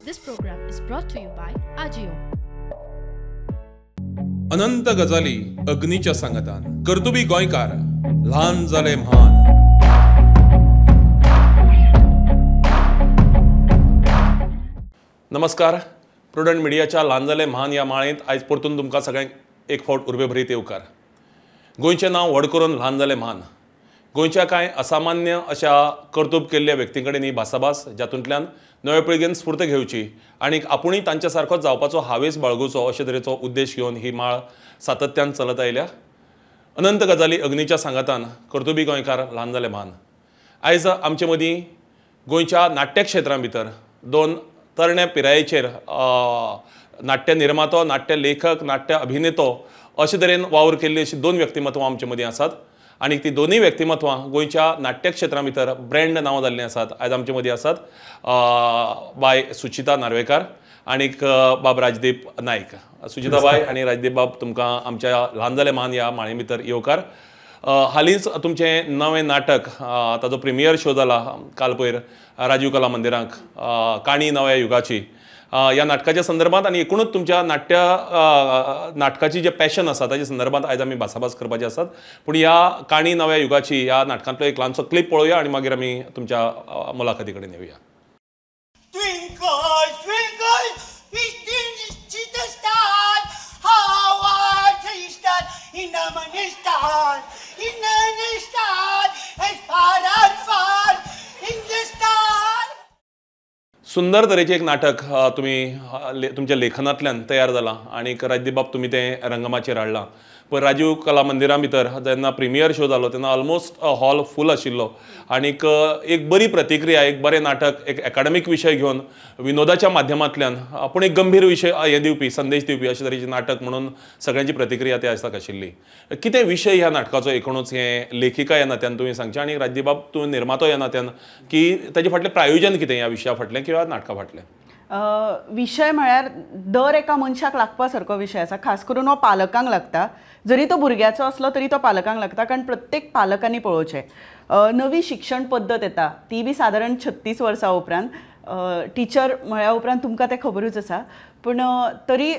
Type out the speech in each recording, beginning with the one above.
This program is brought to you by Ajio. अनंत गजाली अग्नीच्या सांगातान कर्तुबी गोंयकार ल्हान जाले म्हान. नमस्कार, प्रुडंट मिडियाच्या ल्हान जाले म्हान ह्या माळेंत आयज परतून तुमकां सगळ्यांक एक फावट उर्बेभरीत येवकार. गोंयचें नांव व्हड करून ल्हान जाले म्हान गोंयच्या कांय असामान्य अशा कर्तुब केल्ल्या व्यक्तीं कडेन ही भासाभास जातूंतल्यान नवे पिळगेन स्फूर्त घेवची आनी आपुणूय तांच्या सारकोच जावपाचो हावेस बाळगुचो अशे तरेचो उद्देश घेवन ही माळ सातत्यान चलत आयल्या. अनंत गजाली अग्नीच्या सांगातान कर्तुबी गोंयकार ल्हान जाले म्हान. आयज आमचे मदीं गोंयच्या नाट्यक्षेत्रा भितर दोन तरण्या पिरायेचेर नाट्य निर्मातो, नाट्य लेखक, नाट्य अभिनेतो अशे तरेन वावर केल्ली अशी दोन व्यक्तिमत्वां आमचे मदीं आसात आनी ती दोनूय व्यक्तिमत्वां गोंयच्या नाट्यक्षेत्रा भितर ब्रँड नांवां जाल्लीं आसात. आयज आमचे मदीं आसात बाय सुचिता नार्वेकार आनीक बाब राजदीप नायक. सुचिता बाय आनी राजदीप बाब, तुमकां आमच्या ल्हान जाले म्हान ह्या माळे भितर येवकार. हालींच तुमचें नवें नाटक ताजो प्रिमियर शो जाला काल पयर राजीव कला मंदिराक, काणी नव्या युगाची. ह्या नाटकाच्या संदर्भात आनी एकूणच तुमच्या नाट्य नाटकाची जे पॅशन आसा ताच्या संदर्भात आयज आमी भासाभास करपाची आसात. पूण ह्या काणी नव्या युगाची ह्या नाटकांतलो एक ल्हानसो क्लिप पळोवया आनी मागीर आमी तुमच्या मुलाखती कडेन येवया. सुंदर तरेचें एक नाटक तुमी तुमच्या लेखनांतल्यान तयार जालां आनी राजदीप बाब तुमी तें रंगमाचयेर हाडलां. पण राजीव कला मंदिरा भितर जेन्ना प्रिमियर शो जालो तेन्ना ऑलमोस्ट हॉल फूल आशिल्लो आनीक एक बरी प्रतिक्रिया, एक बरें नाटक, एक एकाडमीक विशय घेवन विनोदाच्या माध्यमांतल्यान पूण एक गंभीर विशय हें दिवपी, संदेश दिवपी अशे तरेचें नाटक म्हणून सगळ्यांची प्रतिक्रिया त्या दिसाक आशिल्ली. कितें विशय ह्या नाटकाचो एकूणच हें लेखिका ह्या नात्यान तुवें सांगचें आनी राजदीप बाब तूं निर्मातो ह्या नात्यान की ताजे फाटलें प्रायोजन कितें ह्या विशया फाटलें किंवा नाटका फाटलें? विशय म्हळ्यार दर एका मनशाक लागपा सारको विशय आसा, खास करून हो पालकांक लागता. जरी तो भुरग्याचो आसलो तरी तो पालकांक लागता, कारण प्रत्येक पालकांनी पळोवचें. नवी शिक्षण पद्दत येता ती बी सादारण 36 वर्सां उपरांत, टिचर म्हळ्या उपरांत तुमकां तें खबरूच आसा. पूण तरी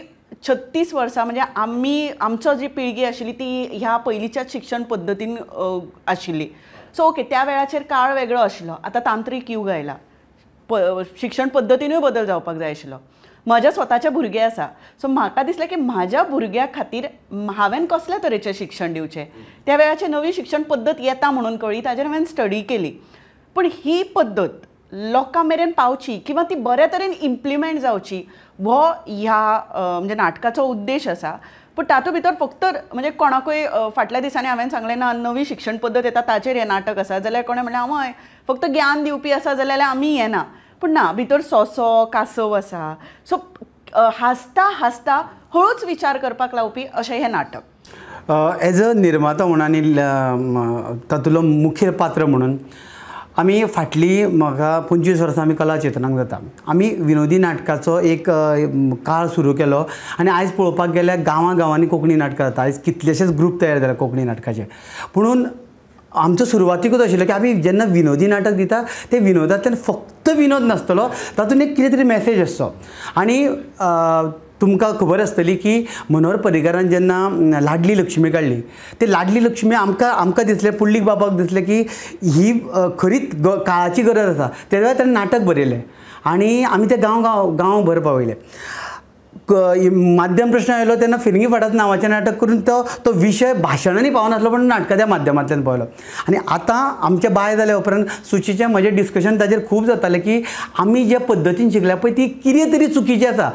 36 वर्सां म्हणजे आमी आमचो जी पिळगी आशिल्ली ती ह्या पयलींच्याच शिक्षण पद्दतीन आशिल्ली. सो ओके, त्या वेळाचेर काळ वेगळो आशिल्लो, आतां तांत्रीक युग आयला, शिक्षण पद्दतीनूय बदल जावपाक जाय आशिल्लो. म्हज्या स्वताचे भुरगे आसा, सो म्हाका दिसलें की म्हाज्या भुरग्या खातीर हांवें कसल्या तरेचें शिक्षण दिवचें. त्या वेळाचेर नवी शिक्षण पद्दत येता म्हणून कळ्ळी, ताजेर हांवें स्टडी केली. पूण ही पद्दत लोकां मेरेन पावची किंवा ती बऱ्या तरेन इम्प्लिमेंट जावची हो ह्या म्हणजे नाटकाचो उद्देश आसा. पूण तातूंत भितर फक्त म्हणजे कोणाकूय फाटल्या दिसांनी हांवें सांगलें ना नवी शिक्षण पद्दत येता ताचेर हें नाटक आसा, जाल्यार कोणें म्हणलें आमय फक्त ज्ञान दिवपी आसा जाल्यार आमी येना. पूण ना, भितर सोंसो कासव आसा. सो हांसता हांसता हळूच विचार करपाक लावपी अशें हें नाटक. एज अ निर्मातो म्हणून आनी तातूंतलो मुखेल पात्र म्हणून आमी फाटलीं म्हाका 25 वर्सां आमी कला चेतनाक जाता. आमी विनोदी नाटकाचो एक काळ सुरू केलो आनी आयज पळोवपाक गेल्यार गांवां गांवांनी कोंकणी नाटकां जाता. आयज कितलेशेच ग्रूप तयार जाले कोंकणी नाटकाचे. पुणून आमचो सुरवातीकूच आशिल्लो की आमी जेन्ना विनोदी नाटक दिता ते विनोदांतल्यान फक्त विनोद नासतलो, तातूंत एक कितें तरी मॅसेज आसचो. आनी तुमकां खबर आसतली की मनोहर पर्रीकारान जेन्ना लाडली लक्ष्मी काडली, ते लाडली लक्ष्मी आमकां आमकां दिसलें, पुंडलीक बाबाक दिसलें की ही खरीच काळाची गरज आसा. त्या वेळार ताणें नाटक बरयलें आनी आमी तें गांव गांव गांवभर पावयलें. माध्यम प्रश्न आयलो तेन्ना फिरंगी फाटात नांवाचें नाटक करून तो तो विशय भाशणांनी पावनासलो पण नाटकाच्या माध्यमांतल्यान पावलो. आनी आतां आमचें बाय जाल्या उपरांत सुचीचें म्हजें डिस्कशन ताजेर खूब जातालें की आमी जे पद्दतीन शिकल्या पळय ती कितें तरी चुकीची आसा.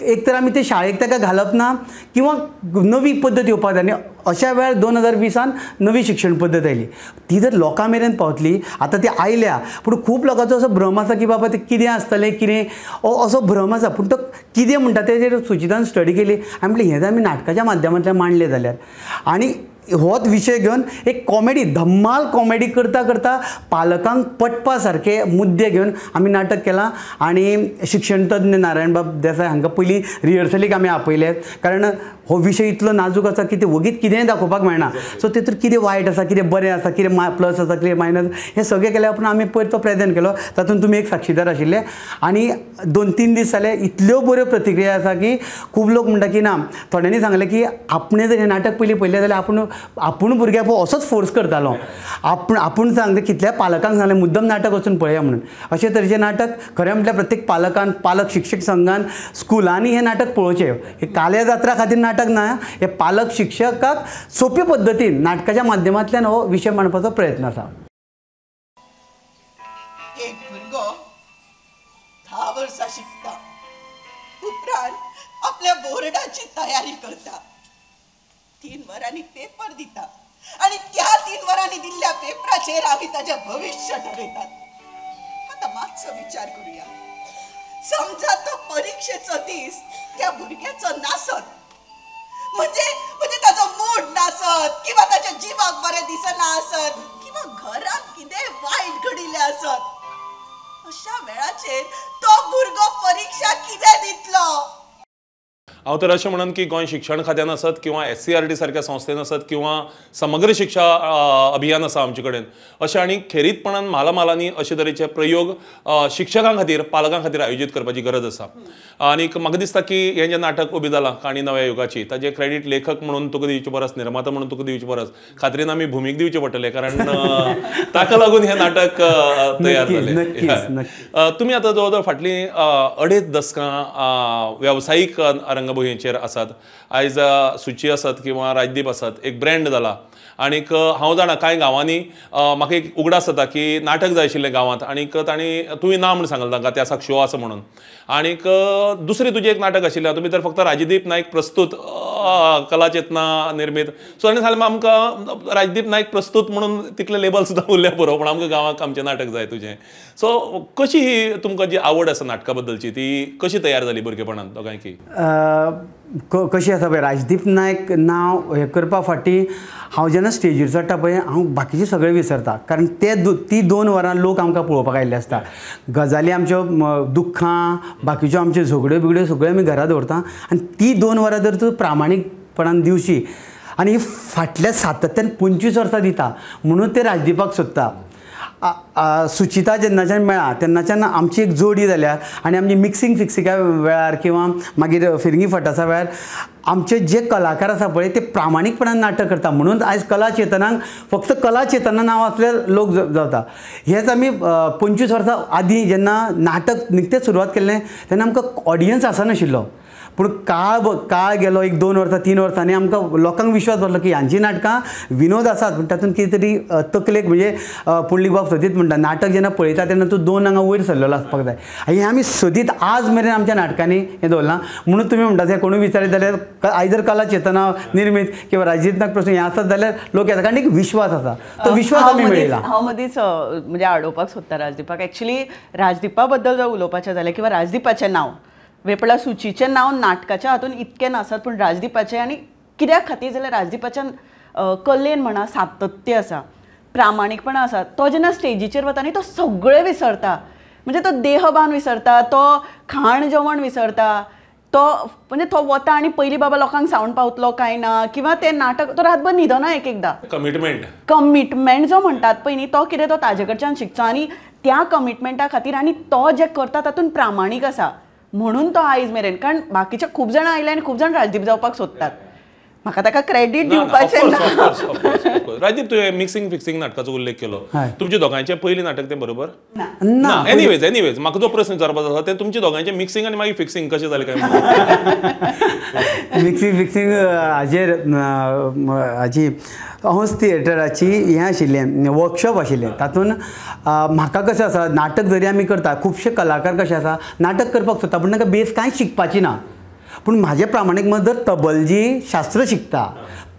एक तर आमी ते शाळेक ताका घालप ना किंवा नवी पद्दत येवपाक जाय. आनी अशा वेळार 2020 नवी शिक्षण पद्दत आयली, ती जर लोकां मेरेन पावतली, आतां ती आयल्या पूण खूब लोकांचो असो भ्रम आसा की बाबा तें कितें आसतलें कितें असो भ्रम आसा. पूण तो कितें म्हणटा तेजेर सुचितान स्टडी केली आनी म्हणलें हें जर आमी नाटकाच्या माध्यमांतल्यान मांडलें जाल्यार आनी होच विशय घेवन एक कॉमेडी, धम्माल कॉमेडी करता करता पालकांक पटपा सारके मुद्दे घेवन आमी नाटक केलां. आनी शिक्षणतज्ञ नारायणबाब देसाय हांकां पयलीं रिहर्सलीक आमी आपयले, कारण हो विशय इतलो नाजूक आसा की ते वगीत कितेंय दाखोवपाक मेळना. सो तितून कितें वायट आसा, कितें बरें आसा, कितें प्लस आसा, कितें मायनस, हें सगळें केल्या उपरांत आमी पयर तो प्रेजेंट केलो. तातूंत तुमी एक साक्षीदार आशिल्ले आनी 2-3 दीस जाले इतल्यो बऱ्यो प्रतिक्रिया आसा की खूब लोक म्हणटा की ना, थोड्यांनी सांगलें की आपणें जर हें नाटक पयलीं पळयलें जाल्यार आपूण भुरग्याक असोच फोर्स करतालो, आपूण सांगता कितल्या पालकांक सांगलें मुद्दम नाटक वचून पळया म्हणून. अशे तरेचें नाटक खरें म्हटल्यार प्रत्येक पालकान, पालक शिक्षक संघान, स्कुलांनी हें नाटक पळोवचें. हे काल्या जात्रा खातीर नाटक ना, हे पालक शिक्षकाक सोपे पद्दतीन नाटकाच्या माध्यमांतल्यान हो विशय मांडपाचो प्रयत्न आसा. एक भुरगो 10 वर्सां शिकता, उपरांत आपल्या बोर्डाची तयारी करता, 3 वरांनी पेपर दिता आनी त्या 3 वरांनी दिल्ल्या पेपराचेर आमी ताजें भविश्य ठरयतात. आतां मातसो विचार करुया, समजा तो परिक्षेचो दीस त्या भुरग्याचो नासत, म्हणजे म्हणजे ताजो मूड नासत किंवा ताच्या जिवाक बरें दिसना आसत किंवा घरांत कितें वायट घडिल्लें आसत, अशा वेळाचेर तो भुरगो परिक्षा कितें दितलो? हांव तर अशें म्हणन की गोंय शिक्षण खात्यान आसत किंवा SCERT सारक्या संस्थेन आसत किंवा समग्र शिक्षा अभियान आसा आमचे कडेन, अशें आनी खेरीतपणान म्हाला म्हालांनी अशे तरेचे प्रयोग शिक्षकां खातीर, पालकां खातीर आयोजीत करपाची गरज आसा. आनीक म्हाका दिसता की हें जें नाटक उबें जालां काणी नव्या युगाची, ताजें क्रेडीट लेखक म्हणून तुका दिवचे परस, निर्माता म्हणून तुका दिवचे परस खात्रीन आमी भुमीक दिवचें पडटलें, कारण ताका लागून हें नाटक तयार जालें. तुमी आतां जवळ जवळ फाटलीं 2.5 दसकां वेवसायीक रंगभुंयेचेर आसात. आयज सुची आसत किंवा राजदीप आसत, एक ब्रँड जाला. आनीक हांव जाणा कांय गांवांनी म्हाका एक उगडास जाता की नाटक जाय आशिल्लें गांवांत आनीक तांणी तुवें ना म्हूण सांगलें तांकां त्या शो आसा म्हणून. आनीक दुसरें तुजें एक नाटक आशिल्लें, तुमी तर फक्त राजदीप नायक प्रस्तुत कलाचेतना निर्मीत, सो ताणें सांगलें आमकां राजदीप नायक प्रस्तुत म्हणून तितलें लेबल सुद्दां उरलें पुरो, पूण आमकां गांवांक आमचें नाटक जाय तुजें. सो कशी ही तुमकां जी आवड आसा नाटका बद्दलची ती कशी तयार जाली भुरगेपणांत दोगांयकी? कशी आसा पळय, राजदीप नायक नांव हें करपा फाटीं हांव जेन्ना स्टेजीर चडटा पळय हांव बाकीचें सगळें विसरता, कारण ते ती 2 वरां लोक आमकां पळोवपाक आयिल्ले आसता. गजाली आमच्यो, दुख्खां, बाकीच्यो आमच्यो झगड्यो बिगड्यो सगळ्यो आमी घरा दवरता आनी ती 2 वरां जर तूं प्रामाणीकपणान दिवशी आनी फाटल्या सातत्यान 25 वर्सां दिता म्हणून ते राजदीपाक सोदता. सुचिता जेन्नाच्यान मेळ्ळा तेन्नाच्यान आमची एक जोडी जाल्या आनी आमची मिक्सिंग फिक्सिंगा वेळार किंवा मागीर फिरंगी फटासा वेळार आमचे जे कलाकार आसा पळय ते प्रामाणीकपणान नाटक करता, म्हणून आयज कला चेतनाक फक्त कला चेतना नांव आसल्यार लोक जाता. हेच आमी 25 वर्सां आदीं जेन्ना नाटक निकतेंच सुरवात केल्लें तेन्ना आमकां ऑडियन्स आसनाशिल्लो, पूण काळ गेलो, 1-2 वर्सां 3 वर्सांनी आमकां लोकांक विश्वास बसलो की हांची नाटकां विनोद आसात पूण तातूंत कितें तरी तकलेक, म्हणजे पुंडलीक बाब सदींच म्हणटा नाटक जेन्ना पळयता तेन्ना तूं 2 आंगां वयर सरलेलो आसपाक जाय. हें आमी सदींच आज मेरेन आमच्या नाटकांनी हें दवरलां. म्हणून तुमी म्हणटा तें कोणूय विचारीत जाल्यार आयज जर कला चेतना निर्मीत किंवा राजदीप नायक प्रश्न हें आसत जाल्यार लोक येता, कारण एक विश्वास आसा, तो विश्वास आमी मेळयला. हांव मदींच म्हणजे आडोवपाक सोदता राजदीपाक. एक्चुली राजदीपा बद्दल जर उलोवपाचें जालें किंवा राजदीपाचें नांव वेपळा सुचीचें नांव नाटकाच्या हातून इतकें नासत, पूण राजदीपाचें आनी कित्याक खातीर जाल्यार राजदीपाच्या कलेन म्हणा सातत्य आसा, प्रामाणीकपणा आसा. तो जेन्ना स्टेजीचेर वता न्ही तो सगळें विसरता, म्हणजे तो देहभान विसरता, तो खाण जेवण विसरता, तो म्हणजे तो वता आनी पयलीं बाबा लोकांक सावंड पावतलो काय ना, किंवा तें नाटक तो रातभर न्हिदना. एक एकदां कमिटमेंट जो म्हणटात पळय न्ही तो कितें तो ताजे कडच्यान शिकचो आनी त्या कमिटमेंटा खातीर आनी तो जें करता तातूंत प्रामाणीक आसा म्हणून तो आयज मेरेन, कारण बाकीचे खूब जाणां आयले आनी खूब जाण राजदीप जावपाक सोदतात, म्हाका ताका क्रेडीट दिवपाचें ना. राजदीप, तुवें मिक्सिंग फिक्सिंग नाटकाचो उल्लेख केलो, तुमच्या दोगांयचें पयलीं नाटक तें बरोबर ना? एनिवेज एनिवेज म्हाका जो प्रश्न विचारपाचो आसा तें तुमच्या दोगांयचें मिक्सिंग आनी मागीर फिक्सिंग कशें जालें काय? मिक्सिंग फिक्सिंग हाजेर हाजी हंस थिएटराची हें आशिल्लें, वर्कशॉप आशिल्लें. तातूंत म्हाका कशें आसा, नाटक जरी आमी करता खुबशे कलाकार कशे आसा नाटक करपाक सोदता पूण तांकां बेस कांय शिकपाची ना. पूण म्हाजें प्रामाणीक मत जर तबलजी शास्त्र शिकता,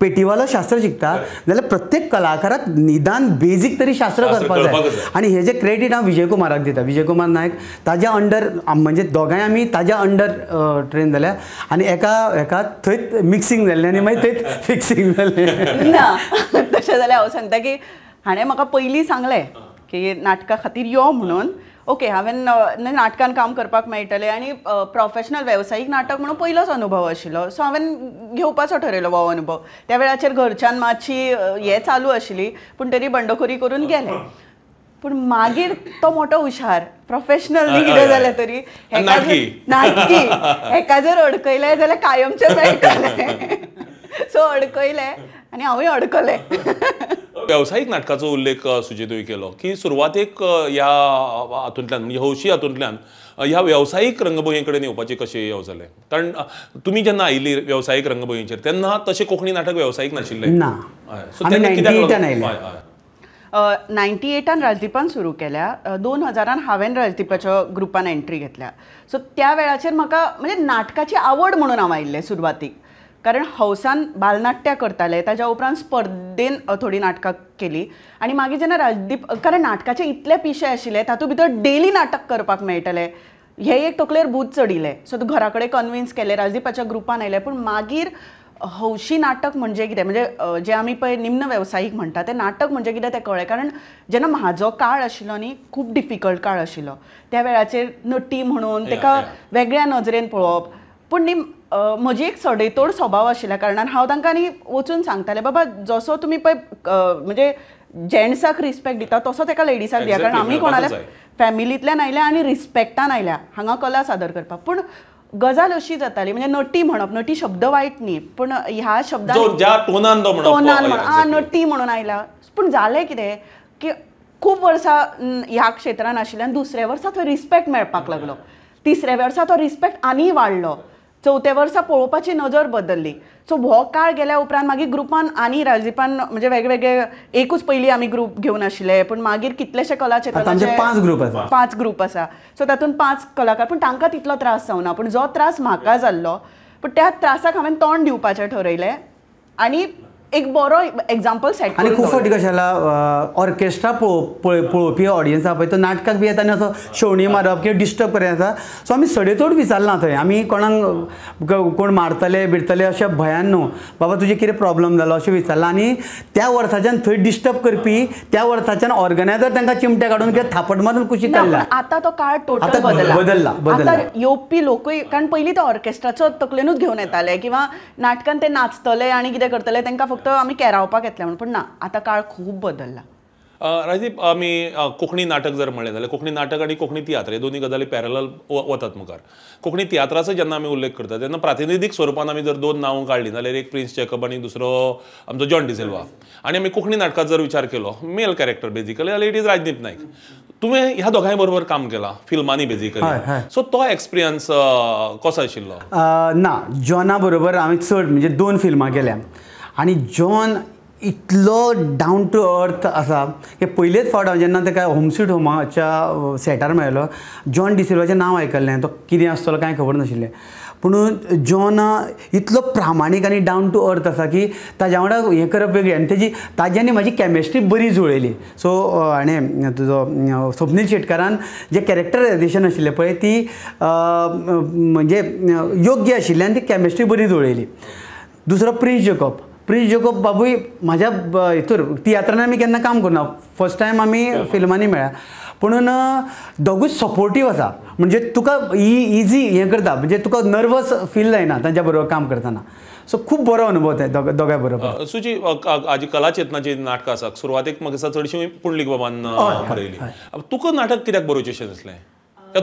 पेटीवालो शास्त्र शिकता जाल्यार प्रत्येक कलाकाराक निदान बेजीक तरी शास्त्र करपाक जाय. आनी हे जे क्रेडीट हांव विजय कुमाराक दिता, विजय कुमार नायक ताज्या अंडर म्हणजे दोगांय आमी ताज्या अंडर ट्रेन जाल्या आनी एका एका थंयच मिक्सिंग जाल्लें आनी मागीर थंयच फिक्सिंग जालें. ना तशें जाल्यार हांव सांगता की हाणें म्हाका पयलीं सांगलें की नाटका खातीर यो म्हणून. ओके, हांवें नाटकान काम करपाक मेळटलें आनी प्रोफेशनल वेवसायीक नाटक म्हणून पयलोच अनुभव आशिल्लो, सो हांवें घेवपाचो ठरयलो हो अनुभव. त्या वेळाचेर घरच्यान मातशी हें चालू आशिल्ली पूण तरी बंडखोरी करून गेले. पूण मागीर तो मोठो हुशार प्रोफेशनल न्ही कितें जालें तरी नाटकी हेका जर अडकयलें जाल्यार कायमचें मेळटलें, सो अडकयलें आनी हांवूय अडकलें. वेवसायीक नाटकाचो उल्लेख सुजी तुवें केलो की सुरवातेक ह्या हातूंतल्यान म्हणजे हौशी हातूंतल्यान ह्या वेवसायीक रंगभुंये कडेन येवपाचें कशें येवजलें? कारण तुमी जेन्ना आयिल्ली वेवसायीक रंगभुंयेचेर तेन्ना तशें कोंकणी नाटक वेवसायीक नाशिल्लें. ना, कित्याक 98 राजदीपान सुरू केल्या, 2000 हांवें राजदीपाच्या ग्रुपान एंट्री घेतल्या. सो त्या वेळाचेर म्हाका म्हणजे नाटकाची आवड म्हणून हांव आयिल्लें सुरवातीक, कारण हौसान बालनाट्यां करताले, ताज्या उपरांत स्पर्धेन थोडीं नाटकां केली आनी मागीर जेन्ना राजदीप, कारण नाटकाचे इतले पिशे आशिल्ले तातूंत भितर डेली नाटक करपाक मेळटलें हें एक तकलेर भूत चडिल्लें. सो घरा कडेन कन्विन्स केलें, राजदीपाच्या ग्रुपान आयलें. पूण मागीर हौशी नाटक म्हणजे कितें, म्हणजे जें आमी पळय निम्न वेवसायीक म्हणटा तें नाटक म्हणजे कितें तें कळ्ळें. कारण जेन्ना म्हाजो काळ आशिल्लो न्ही, खूब डिफिकल्ट काळ आशिल्लो, त्या वेळाचेर नटी म्हणून ताका वेगळ्या नजरेन पळोवप. पूण न्ही म्हजी एक सडेतोड स्वभाव आशिल्ल्या कारणान हांव तांकां न्ही वचून सांगतालें, बाबा जसो तुमी पळय म्हणजे जेंट्साक रिस्पेक्ट दिता तसो ताका लेडिसाक दिया, कारण आमी कोणाल्या फॅमिलींतल्यान आयल्या आनी रिस्पेक्टान आयल्या हांगा कला सादर करपाक. पूण गजाल अशी जाताली म्हणजे नटी म्हणप, नटी शब्द वायट न्ही, पूण ह्या शब्दान टोनान म्हण नटी म्हणून आयला. पूण जालें कितें की खूब वर्सां ह्या क्षेत्रान आशिल्ल्यान दुसऱ्या वर्सा थंय रिस्पेक्ट मेळपाक लागलो, तिसऱ्या वर्सा तो रिस्पेक्ट आनी वाडलो, चवथ्या वर्सा पळोवपाची नजर बदल्ली. सो हो काळ गेल्या उपरांत मागीर ग्रुपान आनी राजदीपान म्हणजे वेगवेगळे एकूच पयलीं आमी ग्रुप घेवन आशिल्ले, पूण मागीर कितलेशे कलाचेतनाचे 5 ग्रुप आसा, 5 ग्रुप आसा. सो तातूंत 5 कलाकार, पूण तांकां तितलो त्रास जावना, पूण जो त्रास म्हाका जाल्लो पूण त्या त्रासाक हांवें तोंड दिवपाचें ठरयलें आनी एक बरो एग्जाम्पल सेट. आनी खूब फावटी कशें जाला ऑर्केस्ट्रा पळोवपी ऑडियन्स आहा पळय तो नाटकाक बी येता आनी असो शेवणी मारप किंवा डिस्टर्ब करप आसा. सो आमी सडेतोड विचारलां थंय, आमी कोणाक कोण मारतले बिरतले अशें भंयान न्हू, बाबा तुजें कितें प्रॉब्लम जालो अशें विचारलां. आनी त्या वर्साच्यान थंय डिस्टर्ब करपी त्या वर्साच्यान ऑर्गनायजर तांकां चिमटे काडून किंवा थापट मारून कुशीक काडला. आतां तो काळ टोटल बदलला, आतां येवपी लोकूय, कारण पयलीं तो ऑर्केस्ट्राचो तकलेनूच घेवन येताले किंवा नाटकान ते नाचतले आनी कितें करतले तांकां फक्त आमी केरावपाक येतले म्हणून, पूण ना, आतां काळ खूब बदलला. राजदीप, आमी कोंकणी नाटक जर म्हणलें जाल्यार कोंकणी नाटक आनी कोंकणी तियात्र हे दोनूय गजाली पॅरलल वतात मुखार. कोंकणी तियात्राचो जेन्ना आमी उल्लेख करता तेन्ना प्रातिनिधीक स्वरुपान आमी जर 2 नांवां काडलीं जाल्यार एक प्रिन्स जेकब आनी दुसरो आमचो जॉन डिसिल्वा. आनी आमी कोंकणी नाटकांत जर विचार केलो मेल कॅरेक्टर बेजिकली जाल्यार it is Rajdeep Naik. तुवें ह्या दोगांय बरोबर काम केलां फिल्मांनी बेजिकली, सो तो एक्सपिरियन्स कसो आशिल्लो? ना, जॉना बरोबर हांवें चड म्हणजे 2 फिल्मां केल्या आनी जॉन इतलो डावन टू अर्थ आसा की पयलेच फावट हांव जेन्ना ताका होम स्वीट होमाच्या सेटार मेळ्ळो, जॉन डिसिल्वाचें नांव आयकल्लें, तो कितें आसतलो कांय खबर नाशिल्लें, पूण जॉन इतलो प्रामाणीक आनी डावन टू अर्थ आसा की ताज्या वांगडा हें करप वेगळें आनी तेजी ताजी आनी म्हाजी कॅमिस्ट्री बरी जुळयली. सो हाणें तुजो स्वप्नील शेटकारान जें कॅरेक्टरायजेशन आशिल्लें पळय ती म्हणजे योग्य आशिल्ली आनी ती कॅमिस्ट्री बरी जुळयली. दुसरो प्रिन्स जेकब, प्रिन्स जेकब बाबूय म्हाज्या हितूर तियात्रान आमी केन्ना काम करुना, फर्स्ट टायम आमी फिल्मांनी मेळ्ळा, पुणून दोगूच सपोर्टीव आसा, म्हणजे तुका इजी हें करता, म्हणजे तुका नर्वस फील जायना तांच्या बरोबर काम करतना. सो खूब बरो अनुभव ते दोगांय बरोबर. सुजी, आजी कलाचेतनाची नाटकां आसा, सुरवातेक म्हाका दिसता चडशीं पुंडलीक बाबान बरयली, तुका नाटक कित्याक बरोवचें अशें दिसलें?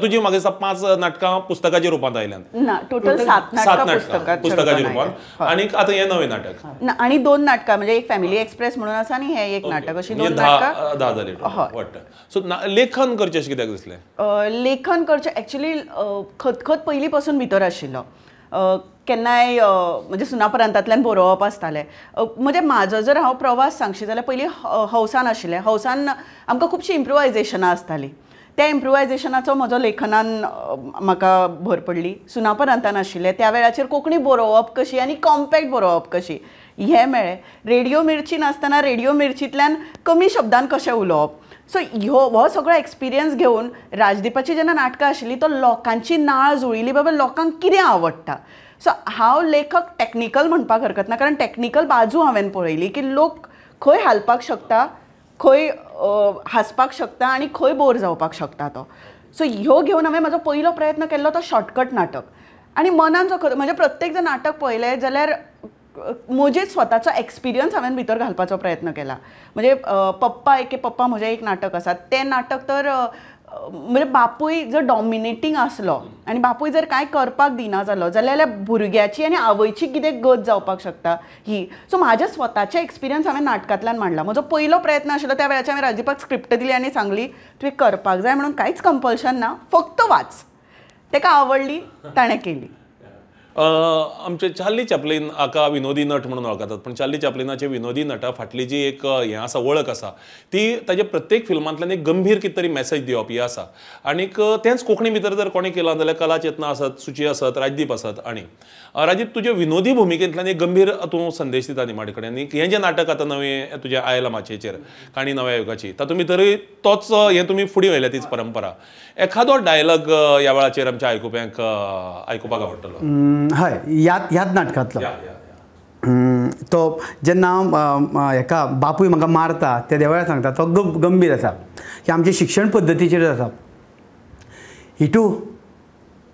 तुजी म्हाका दिसता 5 नाटकां पुस्तकाच्या रुपांत आयल्यांत. ना, टोटल 7 नाटकां पुस्तकाच्या रुपांत आनी आतां हें नवें नाटक आनी 2 नाटकां, म्हणजे एक फॅमिली एक्सप्रेस म्हणून आसा आनी हें एक नाटक, अशीं 2 नाटकां 10 जालीं वाटता. सो लेखन करचें अशें कित्याक दिसलें? लेखन करचें एक्चुअली खतखत पयलीं पासून भितर आशिल्लो, केन्नाय म्हणजे सुनापरांतांतल्यान बरोवप आसतालें. म्हणजे म्हाजो जर हांव प्रवास सांगशी जाल्यार पयलीं हौसान आशिल्लें, हौसान आमकां खुबशीं इम्प्रोवायजेशनां आसतालीं, त्या इम्प्रोवायजेशनाचो म्हजो लेखनान म्हाका भर पडली. सुनापरांतान आशिल्लें त्या वेळाचेर कोंकणी बरोवप कशी आनी कॉम्पॅक्ट बरोवप कशी हें मेळ्ळें. रेडियो मिर्ची नासतना रेडियो मिर्चींतल्यान कमी शब्दान कशें उलोवप, सो ह्यो हो सगळो एक्सपिरियन्स घेवन राजदीपाची जेन्ना नाटकां आशिल्लीं तो लोकांची नाळ जुळिल्ली, बाबा लोकांक कितें आवडटा. सो हांव लेखक टॅक्निकल म्हणपाक हरकत ना, कारण टॅक्निकल बाजू हांवें पळयली की लोक खंय हालपाक शकता, खंय हांसपाक शकता आनी खंय बोर जावपाक शकता तो. सो ह्यो घेवन हांवें म्हजो पयलो प्रयत्न केल्लो तो शॉर्टकट नाटक. आनी मनान जो खरो म्हणजे प्रत्येक जर नाटक पळयलें जाल्यार म्हजे स्वताचो एक्सपिरियन्स हांवें भितर घालपाचो प्रयत्न केला. म्हणजे पप्पा एके पप्पा म्हजें एक नाटक आसा, तें नाटक तर म्हणजे बापूय जर डॉमिनेटींग आसलो आनी बापूय जर कांय करपाक दिना जालो जाल्यार भुरग्याची आनी आवयची कितें गत जावपाक शकता ही. सो म्हाज्या स्वताचे एक्सपिरियन्स हांवें नाटकांतल्यान मांडला. म्हजो पयलो प्रयत्न आशिल्लो त्या वेळाचेर हांवें राजदीपाक स्क्रिप्ट दिली आनी सांगली तुवें करपाक जाय म्हणून कांयच कंपल्शन ना, फक्त वाच. ताका आवडली, ताणें केली. आमचे चार्ली चॅपलिन हाका विनोदी नट म्हणून वळखतात, पण चार्ली चॅपलिनाचे विनोदी नटा फाटली जी एक हें आसा वळख आसा ती ताजे प्रत्येक फिल्मांतल्यान एक गंभीर कितें तरी मॅसेज दिवप ही आसा. आनीक तेंच कोंकणी भितर जर कोणें केलां जाल्यार कला चेतना आसत, सुची आसत, राजदीप आसत. आनी राजदीप तुजे विनोदी भुमिकेंतल्यान एक गंभीर तूं संदेश दिता निमाणे कडेन. आनी हें जें नाटक आतां नवें तुजें आयलां माचयेचेर काणी नव्या युगाची, तातूंत भितरूय तोच हें तुमी फुडें व्हेल्या तीच परंपरा. एखादो डायलॉग ह्या वेळाचेर आमच्या आयकुप्यांक आयकुपाक आवडटलो. हय, ह्याच नाटकांतलो तो जेन्ना हेका बापूय म्हाका मारता त्या देवळार सांगता, तो गंभीर आसा की आमचे शिक्षण पद्दतीचेर आसा. हिटू,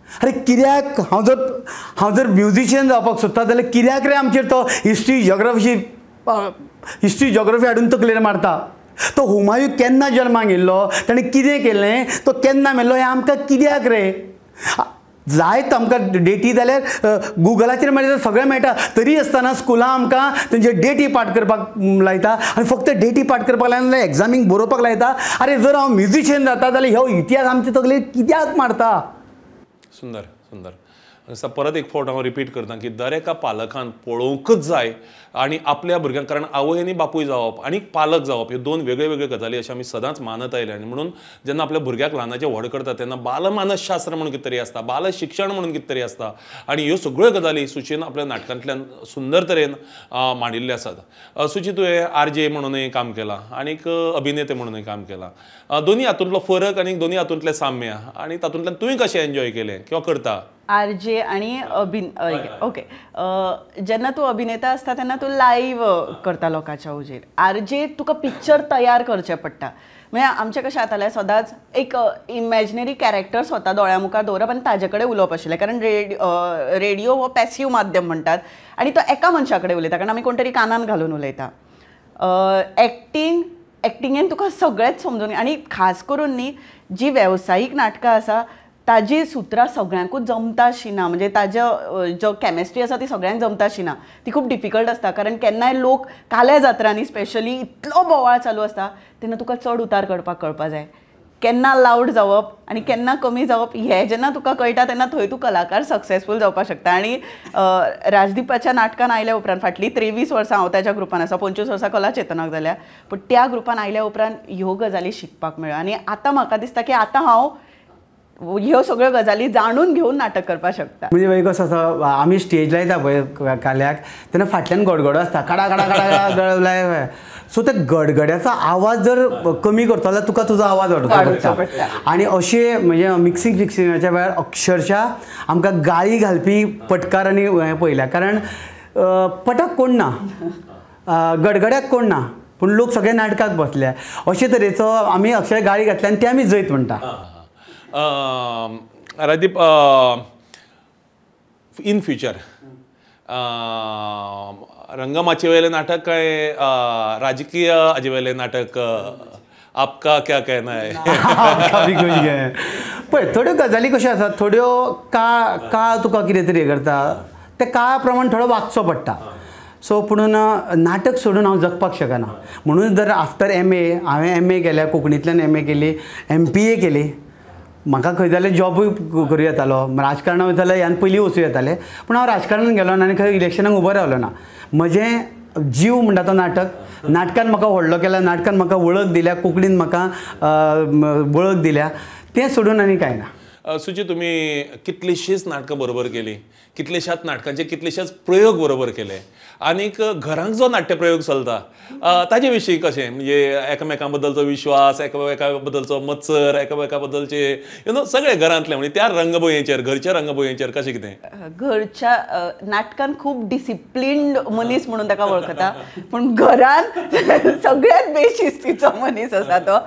अरे कित्याक हांव जर म्युजिशियन जावपाक सोदता जाल्यार कित्याक रे आमचेर तो हिस्ट्री जियोग्राफी हाडून तकलेर मारता. तो हुमायूं केन्ना जल्माक येयल्लो, ताणें कितें केलें, तो केन्ना मेल्लो हें आमकां कित्याक रे जायत आमकां डेटी जाल्यार गुगलाचेर मेळटा सगळें मेळटा, तरी आसतना स्कुलां आमकां तेंचे डेटी पाठ करपाक लायता आनी फक्त डेटी पाठ करपाक लायना जाल्यार एग्जामीक बरोवपाक लायता. अरे जर हांव म्युजिशियन जाता जाल्यार हो इतिहास आमचे तकलेर कित्याक मारता. सुंदर सुंदर. परत एक फावट हांव रिपीट करता की दर एका पालकान पळोवंकच जाय आनी आपल्या भुरग्यांक, कारण आवय आनी बापूय जावप आनी पालक जावप ह्यो दोन वेगळे वेगळे गजाली अशें आमी सदांच मानत आयले. आनी म्हणून जेन्ना आपल्या भुरग्याक ल्हानाचें व्हड करता तेन्ना बालमानसशास्त्र म्हणून कितें तरी आसता, बालशिक्षण म्हणून कितें तरी आसता आनी ह्यो सगळ्यो गजाली सुचीन आपल्या नाटकांतल्यान सुंदर तरेन मांडिल्ल्यो आसात. सुची, तुवें आर जे म्हणूनय काम केलां आनीक अभिनेते म्हणूनय काम केलां. दोनी हातूंतलो फरक आनी दोनी हातूंतलें साम्य आनी तातूंतल्यान तुवें कशें एन्जॉय केलें किंवा करता? आर जे आनी ओके, जेन्ना तूं अभिनेता आसता तेन्ना तूं लायव्ह करता लोकांच्या हुजीर. आर जे तुका पिक्चर तयार करचें पडटा. म्हणजे आमचें कशें जातालें सदांच एक इमॅजिनरी कॅरेक्टर स्वता दोळ्या मुखार दवरप आनी ताजे कडेन उलोवप आशिल्लें, कारण रेडियो हो पॅसिव माध्यम म्हणटात आनी तो एका मनशा कडेन उलयता, कारण आमी कोण तरी कानान घालून उलयता. एक्टिंगेन तुका सगळेंच समजून, आनी खास करून न्ही जी वेवसायीक नाटकां आसा ताजी सुत्रां सगळ्यांकूच जमता अशी ना, म्हणजे ताज्यो जो केमिस्ट्री आसा ती सगळ्यांक जमता अशी ना, ती खूब डिफिकल्ट आसता. कारण केन्नाय लोक काल्या जात्रांनी स्पेशली इतलो बोवाळ चालू आसता तेन्ना तुका चड उतार करपाक कळपा जाय, केन्ना लावड जावप आनी केन्ना कमी जावप हें जेन्ना तुका कळटा तेन्ना थंय तूं कलाकार सक्सेसफूल जावपाक शकता. आनी राजदीपाच्या नाटकान आयल्या उपरांत फाटलीं 23 वर्सां हांव ताच्या ग्रुपान आसा, 25 वर्सां कला चेतनाक जाल्या, पूण त्या ग्रुपान आयल्या उपरांत ह्यो गजाली शिकपाक मेळ्ळ्यो आनी आतां म्हाका दिसता की आतां हांव ह्यो सगळ्यो गजाली जाणून घेवन नाटक करपाक शकता. म्हणजे पळय कसो आसा, आमी स्टेज लायता पळय काल्याक तेन्ना फाटल्यान गडगडो आसता, काडा काडा काडा गड लाय. सो त्या गडगड्याचो आवाज जर कमी करतलो जाल्यार तुका तुजो आवाज वाडोवचो पडटा. आनी अशें म्हणजे मिक्सिंग फिक्सिंगाच्या वेळार अक्षरशः आमकां गाळी घालपी पटकार आनी हें पळयल्या, कारण पटाक कोण ना, गडगड्याक कोण ना, पूण लोक सगळे नाटकाक बसल्या. अशे तरेचो आमी अक्षर गाळी घातल्या आनी ते आमी जैत म्हणटा. राजदीप, इन फ्युचर रंगमाचये वयलें नाटक काय राजकीय हाजे वयलें नाटक, आपका क्या कहना है? आपका भी कुछ है. पळय थोड्यो गजाली कश्यो आसात, थोड्यो काळ तुका कितें तरी करता, त्या काळा प्रमाण थोडो वागचो पडटा. सो पुणून नाटक सोडून हांव जगपाक शकना, म्हणून जर आफ्टर एम ए हांवें एम ए केल्या, कोंकणींतल्यान एम ए केली, एम पी ए केली, म्हाका खंय जाल्यार जॉबूय करूं येतालो, राजकारणां वयता जाल्यार ह्यान पयलीं वचूं येतालें, पूण हांव राजकारणान गेलो ना आनी खंय इलेक्शनाक उबो रावलो ना. म्हजें जीव म्हणटा तो नाटक, नाटकान म्हाका व्हडलो केला, नाटकान म्हाका वळख दिल्या, कोंकणीन म्हाका वळख दिल्या, तें सोडून आनी कांय ना. सुची, तुमी कितलीशींच नाटकां बरोबर केली, कितलेशाच नाटकांचे कितलेशेच प्रयोग बरोबर केले आनीक घरांक जो नाट्यप्रयोग चलता ताजे विशीं कशें, म्हणजे एकामेकां बद्दलचो विश्वास, एकामेकां बद्दलचो मत्सर, एकामेकां बद्दलचे you know सगळे घरांतले, म्हणजे त्या रंगभुंयेचेर, घरच्या रंगभुंयेचेर कशें कितें? घरच्या नाटकान खूब डिसिप्लिन्ड मनीस म्हणून ताका वळखता, पूण घरान सगळ्यात बेशिस्तीचो मनीस आसा तो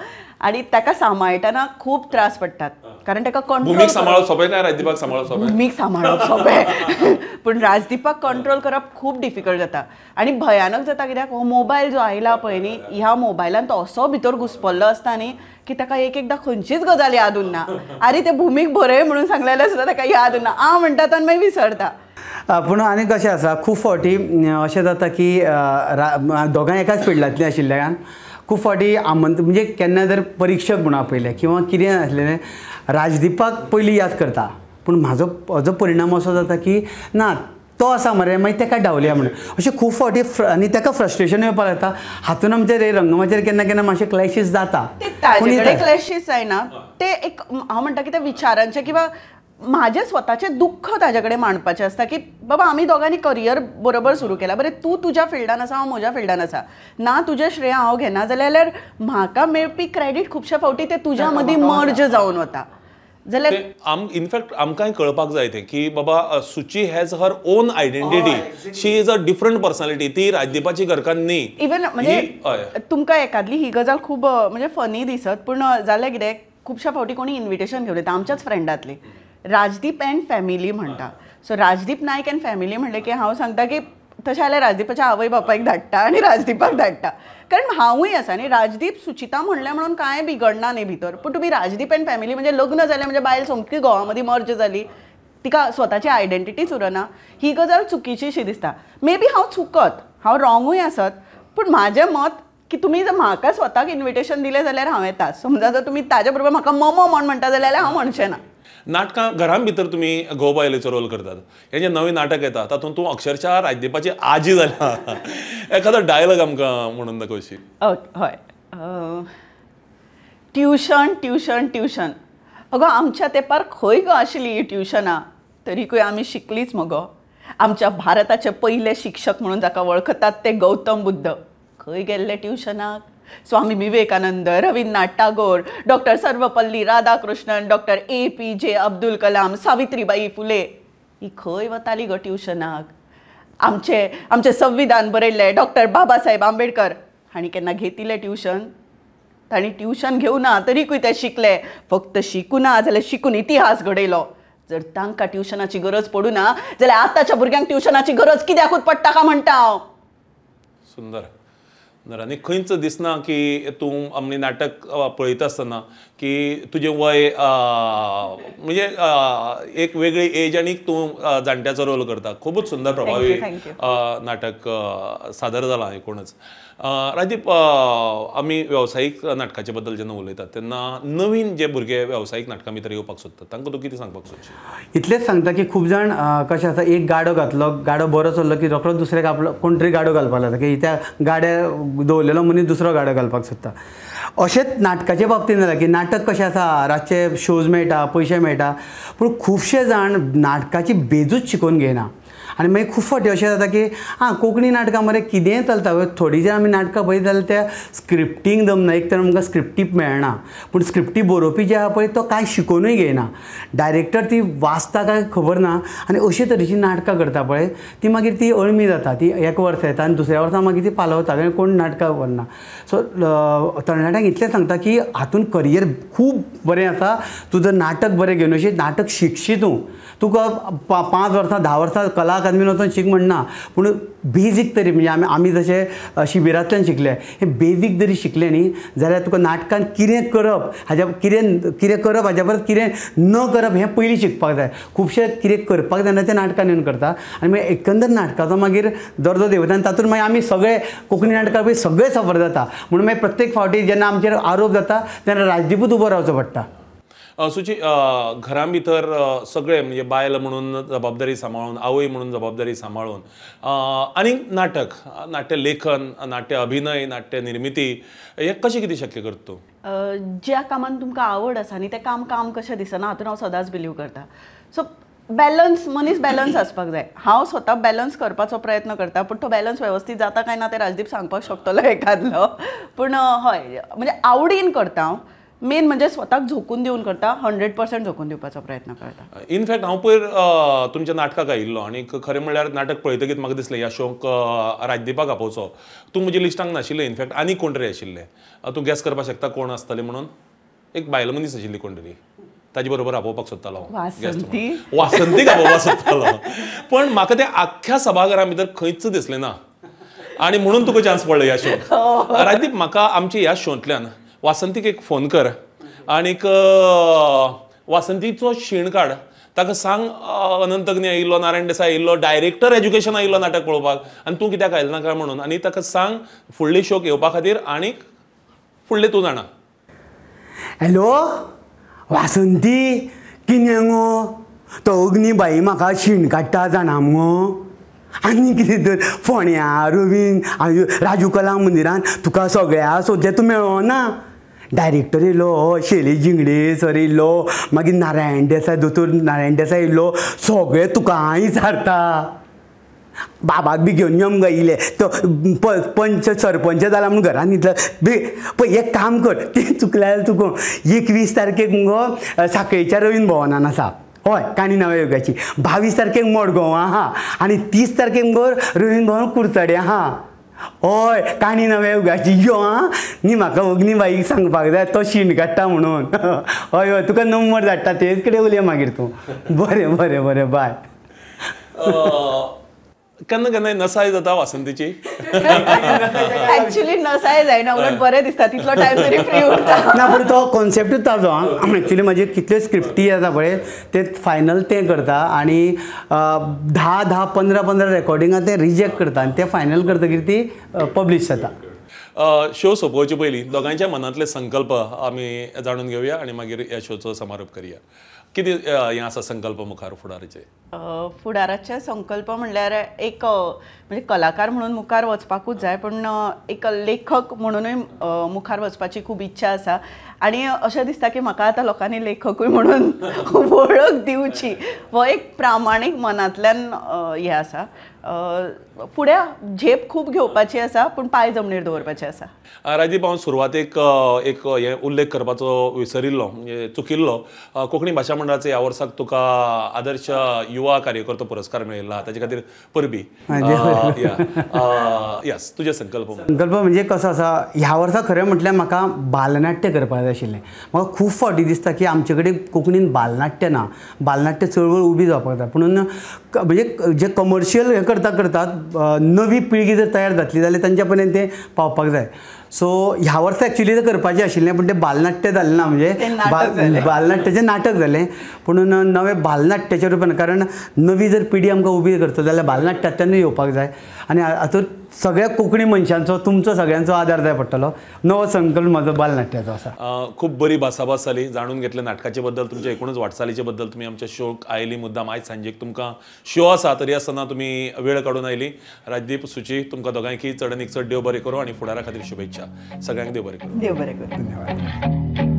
आनी ताका सांबाळटना खूब त्रास पडटात, कारण ताका कंट्रोल भूमीक सांबाळप सोंपें काय राजदीपाक सांबाळप सोंपें? भूमीक सांबाळप सोंपें, पूण राजदीपाक कंट्रोल करप खूब डिफिकल्ट जाता आनी भयानक जाता, कित्याक हो मोबायल जो आयला पळय न्ही, ह्या मोबायलान तो असो भितर घुसपल्लो आसता न्ही की ताका एक एकदां खंयचीच गजाल याद उरना. आरे ते भूमीक बरय म्हणून सांगलेलें सुद्दां ताका याद उरना, आ म्हणटा तो आनी मागीर विसरता. पूण आनी कशें आसा, खूब फावटी अशें जाता की दोगांय एकाच फिल्डांतलीं आशिल्ल्यान खूब फावटी आमंत्रण म्हणजे केन्ना जर परिक्षक म्हणून आपयलें किंवा कितें आसलें, राजदीपाक पयलीं याद करता, पूण म्हाजो म्हजो परिणाम असो जाता की ना तो आसा मरे, मागीर ताका डावलया म्हणून अशें खूब फावटी आनी ताका फ्रस्ट्रेशन येवपाक लागता. हातून आमचे रंगमाचयेर केन्ना केन्ना मातशे क्लॅशीस जाता. ताजे कडेन क्लॅशीस जायना, ते एक हांव म्हणटा की त्या विचारांचे किंवा म्हाजें स्वताचें दुख्ख ताजे कडेन मांडपाचें आसता की बाबा आमी दोगांनी करियर बरोबर सुरू केलां, बरें तूं तुज्या फिल्डान आसा, हांव म्हज्या फिल्डान आसा, ना तुजें श्रेय हांव घेना जाल्यार म्हाका मेळपी क्रेडीट खुबश्या फावटी ते तुज्या मदीं मर्ज जावन वता. जाल्यार इनफॅक्ट आमकांय कळपाक जाय तें की बाबा Suchi has her own identity, she is a different personality, ती राजदीपाची घरकान्न न्ही. इवन म्हणजे तुमकां एकादली ही गजाल खूब म्हणजे फनी दिसत, पूण जालें कितें, खुबश्या फावटी कोणी इन्विटेशन घेवन येता आमच्याच फ्रेंडांतली, राजदीप अँड फॅमिली म्हणटा. So Rajdeep Naik and family म्हणलें की हांव सांगता की तशें जाल्यार राजदीपाच्या आवय बापायक धाडटा आनी राजदीपाक धाडटा, कारण हांवूय आसा न्ही. राजदीप सुचिता म्हणलें म्हणून कांय बिगडना न्ही भितर, पूण तुमी राजदीप अँड फॅमिली म्हणजे लग्न जालें म्हणजे बायल सोमकी घोवा मदीं मर्ज जाली, तिका स्वताची आयडेंटिटीच उरना, ही गजाल चुकीची शी दिसता. मे बी हांव चुकत, हांव रॉंगूय आसत, पूण म्हाजें मत की तुमी जर म्हाका स्वताक इन्विटेशन दिलें जाल्यार हांव येता. समजा जर तुमी ताजे बरोबर म्हाका ममो म्हण म्हणटा जाल्यार हांव म्हणचें ना. नाटकां घरां भितर तुमी घोव बायलेचो रोल करतात, हें जें नवें नाटक येता तातूंत तूं अक्षरशः राजदीपाची आजी जाल्या, एखादो डायलॉग आमकां म्हणून दाखोवशी? हय, ट्युशन ट्युशन ट्युशन, अगो आमच्या तेंपार खंय गो आशिल्ली ही ट्युशनां, तरीकूय आमी शिकलीच मगो. आमच्या भारताचे पयले शिक्षक म्हणून जाका वळखतात ते गौतम बुद्ध, खंय गेल्ले ट्युशनाक? Swami Vivekananda, Rabindranath Tagore, doctor Sarvepalli Radhakrishnan, doctor APJ Abdul Kalam, Savitribai Phule, ही खंय वताली गो ट्युशनाक? आमचे आमचें संविधान बरयल्लें डॉक्टर बाबासाहेब आंबेडकर हांणी केन्ना घेतिल्लें ट्युशन? तांणी ट्युशन घेवना तरीकूय ते शिकले. फक्त शिकूना जाल्यार शिकून इतिहास घडयलो. जर तांकां ट्युशनाची गरज पडूना जाल्यार आतांच्या भुरग्यांक ट्युशनाची गरज कित्याकूच पडटा काय म्हणटा हांव. सुंदर आनी खंयच दिसना की तूं आमी नाटक पळयता आसतना की तुजें वय म्हणजे एक वेगळी एज आनी तूं जाणट्याचो रोल करता. खुबूच सुंदर प्रभावी नाटक सादर जालां एकूणच. राजदीप, आमी वेवसायीक नाटकाचे बद्दल जेन्ना उलयतात तेन्ना नवीन जे भुरगे वेवसायीक नाटकां भितर येवपाक सोदतात तांकां तूं कितें सांगपाक सोदशील? इतलेंच सांगता की खूब जाण कशें आसा, एक गाडो घातलो, गाडो बरो चल्लो की रोखडोच दुसऱ्याक आपलो कोण तरी गाडो घालपाक लागता की त्या गाड्या दवरलेलो मनीस दुसरो गाडो घालपाक सोदता. अशेंच नाटकाचे बाबतींत जालां की नाटक कशें आसा, रातचे शोज मेळटा, पयशे मेळटा, पूण खुबशे जाण नाटकाची बेजूच शिकोवन घेयना. आनी मागीर खूब फावटी अशें जाता की आं कोंकणी नाटकां मरे कितेंय चलता, थोडीं जर आमी नाटकां पळयत जाल्यार त्या स्क्रिप्टींक दम ना, एक तर आमकां स्क्रिप्टी मेळना, पूण स्क्रिप्टी बरोवपी जे आहा पळय तो कांय शिकोवनूय घेयना, डायरेक्टर ती वाचता काय खबर ना, आनी अशे तरेचीं नाटकां करता पळय ती मागीर ती अळमी जाता, ती एक वर्स येता आनी दुसऱ्या वर्सा मागीर ती पालवता, कारण कोण नाटकां व्हरना. सो तरणाट्यांक इतलें सांगता की हातूंत करियर खूब बरें आसा, तूं जर नाटक बरें घेवन वचशीत, नाटक शिकशी तूं, तुका 5 वर्सां 10 वर्सां कला अकादमीन वचून शीक म्हणना, पूण बेजीक तरी म्हणजे आमी जशे शिबिरांतल्यान शिकले हे बेजीक जरी शिकले न्ही जाल्यार तुका नाटकान कितें करप हाज्या कितें करप हाज्या परस कितें न करप हें पयलीं शिकपाक जाय. खुबशे कितें करपाक जायना तें नाटकान येवन करता आनी मागीर एकंदर नाटकाचो मागीर दर्जो देंवता आनी तातूंत मागीर आमी सगळे कोंकणी नाटकां पळय सगळे सफर जाता. म्हणून मागीर प्रत्येक फावटी जेन्ना आमचेर आरोप जाता तेन्ना राजदीपूच उबो रावचो पडटा. सुची, घरां भितर सगळे म्हणजे बायल म्हणून जबाबदारी सांबाळून, आवय म्हणून जबाबदारी सांबाळून आनी नाटक, नाट्य लेखन, नाट्य अभिनय, नाट्य निर्मिती हें कशें कितें शक्य करता तूं? ज्या कामान तुमकां आवड आसा न्ही तें काम काम कशें दिसना हातून हांव सदांच बिलीव करता. सो बॅलन्स, मनीस बॅलन्स आसपाक जाय. हांव स्वता बॅलन्स करपाचो प्रयत्न करता, पूण तो बॅलन्स वेवस्थीत जाता काय ना तें राजदीप सांगपाक शकतलो एकादलो. पूण हय, म्हणजे आवडीन करता हांव, मेन म्हणजे स्वताक झोकून दिवन करता, 100% झोकून दिवपाचो प्रयत्न करता. इनफॅक्ट हांव पयर तुमच्या नाटकाक आयिल्लो आनी खरें म्हणल्यार नाटक पळयतकीच म्हाका दिसलें ह्या शोक राजदीपाक आपोवचो. तूं म्हज्या लिस्टांक नाशिल्लें, इनफॅक्ट आनी कोण तरी आशिल्लें. तूं गॅस करपाक शकता कोण आसतलें म्हणून? एक बायल मनीस आशिल्ली कोण तरी, ताजे बरोबर आपोवपाक सोदतालो, वासंतीक आपोवपाक सोदतालो. पण म्हाका तें आख्ख्या सभाघरा भितर खंयच दिसलें ना आनी म्हणून तुका चान्स पडलो ह्या शोक. राजदीप, म्हाका आमच्या ह्या शोंतल्यान वासंतीक एक फोन कर आनीक वासंतीचो शीण काड, ताका सांग अनंतग्नी आयिल्लो, नारायण देसाय आयिल्लो, डायरेक्टर एज्युकेशन आयिल्लो नाटक पळोवपाक आनी तूं कित्याक आयलो ना काय म्हणून, आनी ताका सांग फुडले शोक येवपा खातीर आनीक फुडले तूं जाणा. हॅलो वासंती, कितें गो तो अग्नी बाई म्हाका शीण काडटा जाणा मुगो. आनी कितें तर फोण्या रवीन राजू कला मंदिरान तुका सगळ्या सोदलें, तूं मेळना. डायरेक्टर येयलो, शैलेश झिंगडे सर येयलो, मागीर नारायण देसाय, दोतोर नारायण देसाय येयलो, सगळे तुका विचारता. बाबाक बी घेवन यो मुगो येयले, तो पंच सरपंच जाला म्हूण घरान न्हिदलो. बी पळय एक काम कर, तें चुकल्यार तुका 21 तारखेक मुगो साखळेच्या रवींद्र भवनान आसा, हय काणी नव्या युगाची. 22 तारखेक मडगांव आहा आनी 30 तारखेक मुगो रवींद्र भवन कुडचडे आहा, हय काणी नव्या युगाची. यो आं, न्ही म्हाका अग्नी बाईक सांगपाक जाय तो शीण काडटा म्हणून. हय हय, तुका नंबर धाडटा तेच कडेन उलय मागीर तूं. बरें बरें बरें, बाय. केन्ना केन्नाय नसाय जाता वासंतीची? एक्चुअली नसाय जायना, उलट बरें दिसता, तितलो टायम तरी फ्री उरता. ना पूण तो कॉन्सेप्टूच ताजो. एक्चुअली म्हाजे कितल्यो स्क्रिप्टी आसा पळय ते फायनल तें करता आनी 10 10 15 15 रेकॉर्डिंगां तें रिजेक्ट करता आनी तें फायनल करतकीर ती पब्लिश जाता. शो सोंपोवचे पयलीं दोगांयच्या मनांतले संकल्प आमी जाणून घेवया आनी मागीर ह्या शोचो समारोप करया. कितें हें आसा संकल्प मुखार फुडाराचे? फुडाराचे संकल्प म्हणल्यार एक म्हणजे कलाकार म्हणून मुखार वचपाकूच जाय, पूण एक लेखक म्हणूनय मुखार वचपाची खूब इच्छा आसा आनी अशें दिसता की म्हाका आतां लोकांनी लेखकूय म्हणून वळख दिवची, हो एक प्रामाणीक मनांतल्यान हें आसा. फुडें झेप खूब घेवपाची आसा, पूण पांय जमनीर दवरपाचे आसा. राजदीप, हांव सुरवातेक एक हे उल्लेख करपाचो विसरिल्लो, म्हणजे चुकिल्लो. कोंकणी भाशा मंडळाचे ह्या वर्साक तुका आदर्श युवा कार्यकर्तो पुरस्कार मेळिल्लो, ताजे खातीर परबी. यस, तुजे संकल्प? संकल्प म्हणजे कसो आसा, ह्या वर्सा खरें म्हटल्यार म्हाका बालनाट्य करपाक जाय आशिल्लें. म्हाका खूब फावटी दिसता की आमचे कडेन कोंकणीन बालनाट्य ना, बालनाट्य चळवळ उबी जावपाक जाय. पुणून म्हणजे जे कमर्शियल हें करता करतात नवी पिळगी जर तयार जातली जाल्यार तांच्या पर्यंत तें पावपाक जाय. सो ह्या वर्सा एक्चुअली तें करपाचें आशिल्लें, पूण तें बालनाट्य जालें ना, म्हणजे बालनाट्याचें नाटक जालें. पुणून नवें बालनाट्याच्या रुपान, कारण नवी जर पिढी आमकां उबी करता जाल्यार बालनाट्यांतल्यानूय येवपाक जाय आनी हातूंत सगळ्या कोंकणी मनशांचो, तुमचो सगळ्यांचो आदार जाय पडटलो. नवो संकल्प म्हजो बालनाट्याचो आसा. खूब बरी भासाभास जाली, जाणून घेतलें नाटकाचे बद्दल, तुमच्या एकूणच वाटचालीचे बद्दल. तुमी आमच्या शोक आयली मुद्दाम आयज सांजेक, तुमकां शो आसा तरी आसतना तुमी वेळ काडून आयली. राजदीप, सुची, तुमकां दोगांयकी चड आनी चड देव बरें करूं आनी फुडारा खातीर शुभेच्छा. सगळ्यांक देव बरें करूं. देव बरें करूं. धन्यवाद.